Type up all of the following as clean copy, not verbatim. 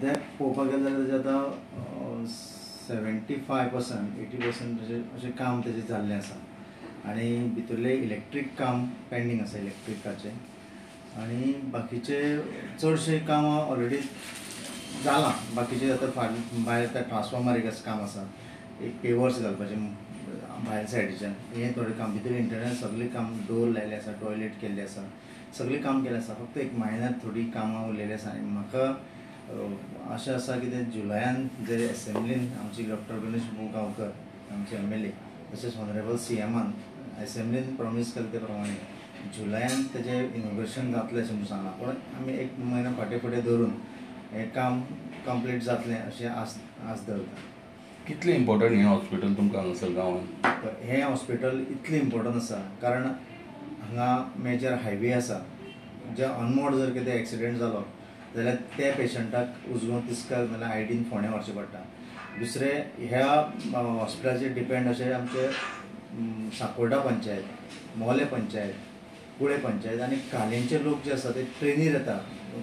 सद्याक पळोवपाक गेलें जाल्यार तेजें आतां 75% 80% अशें काम तेजें जाल्लें आसा आनी भितरलें इलेक्ट्रीक काम पेंडींग आसा इलेक्ट्रिकाचें आनी बाकीचे चडशें काम ऑलरेडी जालां. बाकीचे आतां फाटल्या भायर त्या ट्रान्सफॉर्मर एक काम आसा, एक पेवर्स घालपाचें भायर सायडीच्यान, हें थोडें काम. भितर इंटरनल सगळें काम, डोर लायले आसा, टॉयलेट केल्ले आसा, सगळें काम केलें आसा. फक्त एक मायनर थोडी कामां उरलेली आसा आनी म्हाका आशा आसा की ते जुलयान जे एसेंब्लीन आमची डॉक्टर गणेश गांवकर आमचे MLA तशेंच ऑनरेबल CMान एसेंब्लीन प्रॉमीस केलें ते प्रमाणे जुलयान तेजें इनॉग्रेशन जातलें अशें म्हणून सांगलां. पूण आमी एक म्हयनो फाटीं फुडें धरून हें काम कंप्लीट जातलें अशें आस आस धरता. कितलें इम्पॉर्टंट हें हॉस्पिटल तुमकां हांगासर गांवांत? हें हॉस्पिटल इतलें इम्पॉर्टंट आसा कारण हांगा मेजर हायवे आसा. जे अनमोड जर कितें एक्सिडेंट जालो जाल्यार त्या पेशंटाक उजगोवन तिस्कार नाल्यार आयडीन फोंड्या व्हरचें पडटा. दुसरें ह्या हॉस्पिटलाचेर डिपेंड अशें आमचे साकोर्डा पंचायत, मोलें पंचायत, कुळे पंचायत आनी कालेंचे लोक जे आसा ते ट्रेनीर येता.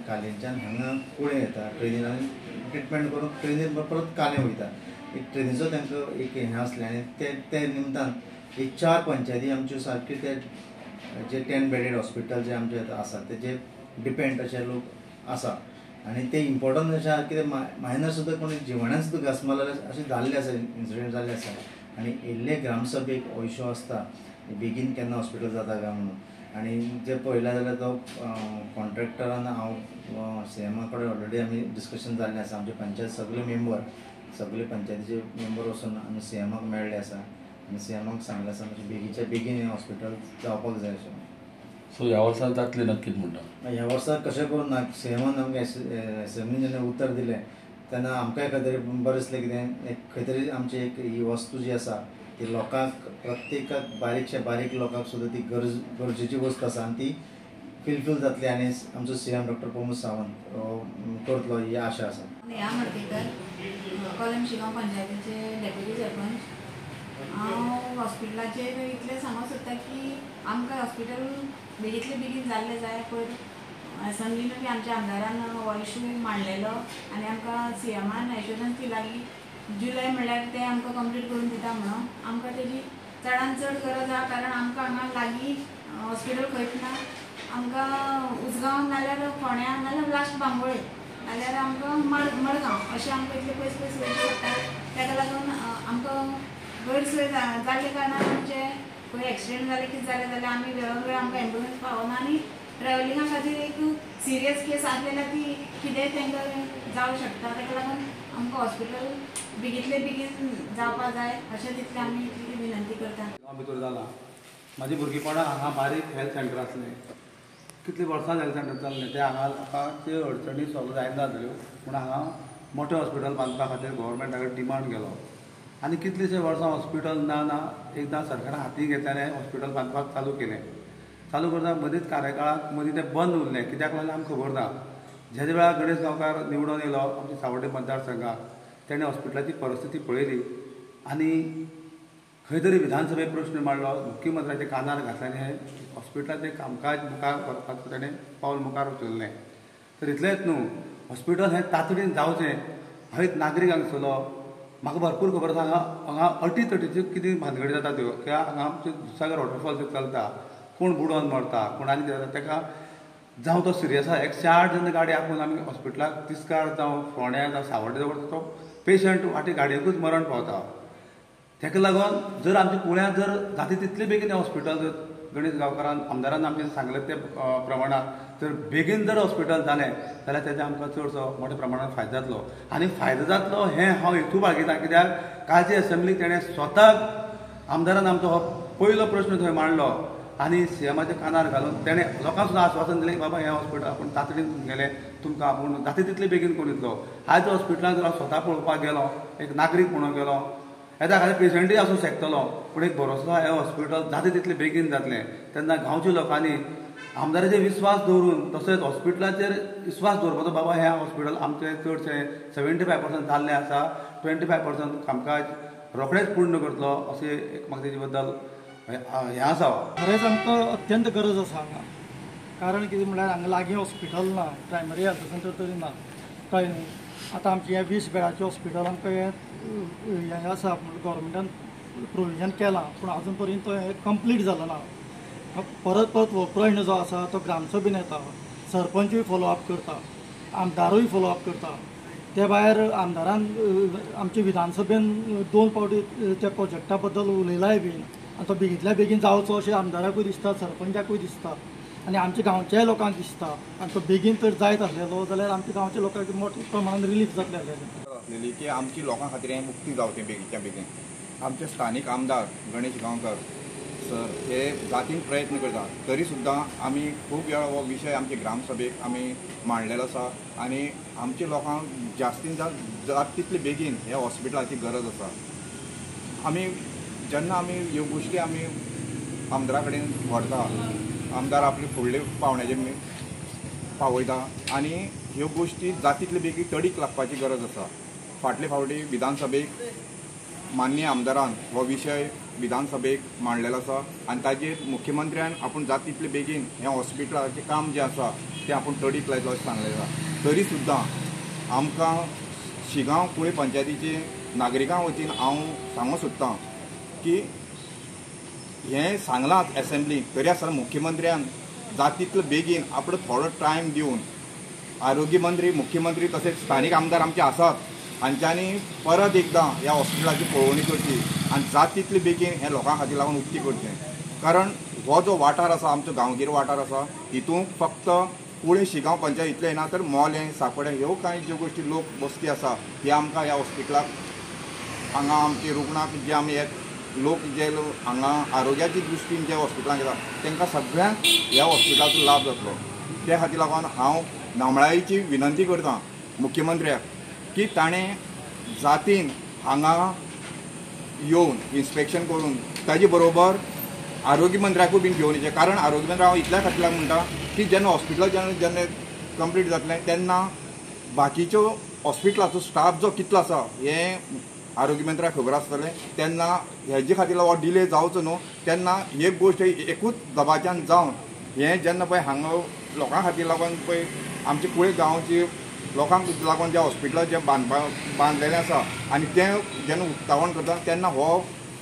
कालेंच्यान हांगा कुळे येता ट्रेनीर आनी ट्रिटमेंट करून ट्रेनीर परत कालें वयता. एक ट्रेनीचो तांकां एक हें आसलें आनी ते निमतान एक 4 पंचायती आमच्यो सारक्यो ते जे 10 बेडेड हॉस्पिटल जे आमचे आसा तेजे डिपेंड अशे लोक आसा आनी ते इम्पॉर्टंट अशें कितें मायनर सुद्दां कोणी जिवणान सुद्दां घास मारले अशें जाल्लें आसा, इन्सिडंट जाल्ले आसा. आनी येयल्ले ग्रामसभेक हो इशू आसता बेगीन केन्ना हॉस्पिटल जाता काय म्हणून. आनी जे पळयलें जाल्यार तो कॉन्ट्रॅक्टरान हांव CMा कडेन ऑलरेडी आमी डिस्कशन जाल्लें आसा. आमचे पंचायत सगळे मेंबर, सगळे पंचायतीचे मेंबर वचून आमी CMाक मेळ्ळे आसा आनी CMाक सांगलें आसा मातशें बेगीच्या बेगीन हें हॉस्पिटल जावपाक जाय अशें. सो ह्या वर्सा जातलें नक्कीच म्हणटा? ह्या वर्सा कशें करून ना, CMान आमकां एसेंब्लीन जेन्ना उतर दिलें तेन्ना आमकांय खंय तरी बरें दिसलें कितें एक खंय तरी आमची एक ही वस्तू जी आसा ती लोकांक प्रत्येकाक बारीकशा बारीक लोकांक सुद्दां ती गरजेची वस्त आसा आनी ती फिलफील जातली आनी आमचो CM doctor Pramod Sawant करतलो ही आशा आसा. नेहा मडकेकर, कलम शिगांव पंचायतीचे डेप्युटी सरपंच. हांव हॉस्पिटलाचेर इतलें सांगूंक सोदता की आमकां हॉस्पिटल बेगींतले बेगीन जाल्लें जाय. पयर एसेंब्लीन बी आमच्या आमदारान हो इशू मांडलेलो आनी आमकां CMान एश्योरन्स दिला की जुलय म्हणल्यार ते आमकां कंप्लीट करून दिता म्हणून. आमकां तेजी चडान चड गरज आसा कारण आमकां हांगा लागीं हॉस्पिटल खंयच ना. आमकां उजगांव नाल्यार फोंड्या नाल्यार लास्ट बांबोळे नाल्यार आमकां मडगांव अशें आमकां इतले पयस पयस वयचें पडटा. ताका लागून आमकां गैरसोय जाल्ल्या कारणान आमचे खंय एक्सिडेंट जालें कितें जालें जाल्यार आमी वेळोवेळ आमकां एम्बुलन्स पावना आनी ट्रॅव्हलिंगा खातीर एक सिरियस केस आसली जाल्यार ती कितेंय तांकां जावंक शकता. ताका लागून आमकां हॉस्पिटल बेगींतले बेगीन जावपाक जाय अशें तितलें आमी इतली विनंती करता. गांव भितर जालां म्हाजी भुरगेपणां हांगा बारीक हेल्थ सेंटर आसलें, कितलीं वर्सां हेल्थ सेंटर चल्लें तें हांगा लोकांच्यो अडचणी सॉल्व जायना जाल्यो पूण हांगा मोठें हॉस्पिटल बांदपा खातीर गव्हर्मेंटा कडेन डिमांड केलो आनी कितलींशीं वर्सां हॉस्पिटल ना ना एकदां सरकारान हाती घेतलें हॉस्पिटल बांदपाक चालू केलें. चालू करता मदींच कार्यकाळाक मदीं तें बंद उरलें कित्याक लागून आमकां खबर ना. ज्या वेळार गणेश गांवकार निवडून येयलो आमच्या सावड्डें मतदारसंघाक तेणें हॉस्पिटलाची परिस्थिती पळयली आनी खंय तरी विधानसभेक प्रश्न मांडलो, मुख्यमंत्र्याच्या कानार घातले आनी हें हॉस्पिटलाचें कामकाज मुखार व्हरपाचें तेणें पावल मुखार उचललें. तर इतलेंच न्हू, हॉस्पिटल हें तातडीन जावचें. हांव एक नागरीक हांगसरलो, म्हाका भरपूर खबर आसा हांगा हांगा अटी तटीच्यो कितें भानगडी जाता त्यो. कित्याक हांगा आमचे दुधसागर वॉटरफॉल चलता, कोण बुडोन मरता, कोण आनी कितें जाता, ताका जावं तो सिरियस आसा 108 जेन्ना गाडी आपोवन आमी हॉस्पिटलाक तिस्कार जावं फोंड्या जावं सावड्डें व्हरता तो पेशंट वाटे गाडयेकूच मरण पावता. ताका लागून जर आमच्या कुळ्यांत जर जाता तितले बेगीन हॉस्पिटल जर गणेश गांवकारान आमदारान आमचें सांगलें ते प्रमाणांत जर बेगीन जर हॉस्पिटल जालें जाल्यार तेजो आमकां चडसो मोठ्या प्रमाणांत फायदो जातलो. आनी फायदो जातलो हें हांव हेतू बाळगिता कित्याक कालचे एसेंब्लीक तेणें स्वताक आमदारान आमचो हो पयलो प्रश्न थंय मांडलो आनी CMाच्या कानार घालून तेणें लोकांक सुद्दां आस्वासन दिलें की बाबा हें हॉस्पिटल आपूण तातडीन गेलें तुमकां आपूण जाता तितले बेगीन करून दितलो. आयज हॉस्पिटलांत जर हांव स्वता पळोवपाक गेलो, एक नागरीक म्हणून गेलो, येता खातीर पेशंटूय आसूंक शकतलो पूण एक भरोसो हें हॉस्पिटल जाता तितलें बेगीन जातलें. तेन्ना गांवच्या लोकांनी आमदाराचेर विस्वास दवरून तशेंच हॉस्पिटलाचेर विस्वास दवरपाचो, बाबा हें हॉस्पिटल आमचें चडशें 75% जाल्लें आसा, 25% कामकाज रोखडेंच पूर्ण करतलो अशें एक म्हाका तेजे बद्दल हें आसा. खरेंच आमकां अत्यंत गरज आसा हांगा, कारण कितें म्हणल्यार हांगा लागीं हॉस्पिटल ना, प्रायमरी हेल्थ सेंटर तरी ना, कळ्ळें न्ही. आतां आमचें हें 20 बेडाचें हॉस्पिटल आमकां हें आसा, गव्हर्मेंटान प्रोविजन केलां, पूण आजून पर्यंत तो हें कंप्लीट जालो ना. परत परत हो प्रश्न जो आसा तो ग्रामसभेन येता, सरपंचूय फॉलोअप करता, आमदारूय फॉलोअप करता. ते भायर आमदारान आमच्या विधानसभेन 2 फावटी त्या प्रोजेक्टा बद्दल उलयलाय बीन, आनी तो बेगींतल्या बेगीन जावचो अशें आमदाराकूय दिसता, सरपंचाकूय दिसता आनी आमच्या गांवच्याय लोकांक दिसता. आनी तो बेगीन तर जायत आसलेलो जाल्यार आमच्या गांवच्या लोकांक मोठ्या प्रमाणान रिलीफ जातलें आसलेलें. आसलेली की आमची लोकां खातीर हें मुक्ती जावचें बेगीनच्या बेगीन. आमचे स्थानीक आमदार गणेश गांवकर सर हे जातीन प्रयत्न करता, तरी सुद्दां आमी खूब वेळा हो विशय आमचे ग्रामसभेक आमी मांडलेलो आसा आनी आमच्या लोकांक जास्तीन जात तितले बेगीन ह्या हॉस्पिटलाची गरज आसा. आमी जेन्ना आमी ह्यो गोश्टी आमी आमदारा कडेन व्हरता, आमदार आपले फुडले पावण्याचे पावयता आनी ह्यो गोश्टी जात तितले बेगीन तडीक लागपाची गरज आसा. फाटले फावटी विधानसभेक माननीय आमदारान हो विशय विधानसभेक मांडलेलो आसा आनी ताजेर मुख्यमंत्र्यान आपूण जात तितले बेगीन हें हॉस्पिटलाचें काम जें आसा तें आपूण तडीक लायतलो अशें सांगलें आसा. तरी सुद्दां आमकां शिगांव कुळे पंचायतीचे नागरिकां वतीन हांव सांगूंक सोदतां की हें सांगलांच एसेंब्लीक, तरी आसतना मुख्यमंत्र्यान जात तितलो बेगीन आपलो थोडो टायम दिवन आरोग्य मंत्री, मुख्यमंत्री तशेंच स्थानीक आमदार आमचे आसात हांच्यांनी परत एकदां ह्या हॉस्पिटलाची पळोवणी करची आनी जात तितले बेगीन हें लोकां खातीर लागून उक्ती करचें. कारण हो जो वाठार आसा आमचो गांवगिरो वाठार आसा, हितूंत फक्त कुळे शिगांव पंचायत इतलें ना तर मोलें, साकोडें ह्यो कांय ज्यो गोश्टी लोक बस्ती आसा ही आमकां ह्या हॉस्पिटलाक हांगा आमचे रुग्णाक जे आमी लोक जे हांगा आरोग्याची दृश्टीन जे हॉस्पिटलांत येता तांकां सगळ्यांक ह्या हॉस्पिटलाचो लाभ जातलो. त्या खातीर लागून हांव नमळायेची विनंती करता मुख्यमंत्र्याक की ताणें जातीन हांगा येवन इन्स्पेक्शन करून ताजे बरोबर आरोग्य मंत्र्याकूय बीन घेवन येचें. कारण आरोग्य मंत्री हांव इतल्या खातीर म्हणटा की जेन्ना हॉस्पिटल जेन्ना जेन्ना कंप्लीट जातलें तेन्ना बाकीच्यो हॉस्पिटलाचो स्टाफ जो कितलो आसा हें आरोग्य मंत्र्याक खबर आसतलें. तेन्ना हेजे खातीर हो डिले जावचो न्हू. तेन्ना एक गोश्ट एकूच दबाज्यान जावन हें जेन्ना पळय हांगा लोकां खातीर लागून पळय आमचे कुळे गांवचे लोकांक लागून ज्या हॉस्पिटलां जें बांदलेलें आसा आनी तें जेन्ना उक्तावण करता तेन्ना हो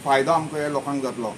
फायदो आमकां ह्या लोकांक जातलो.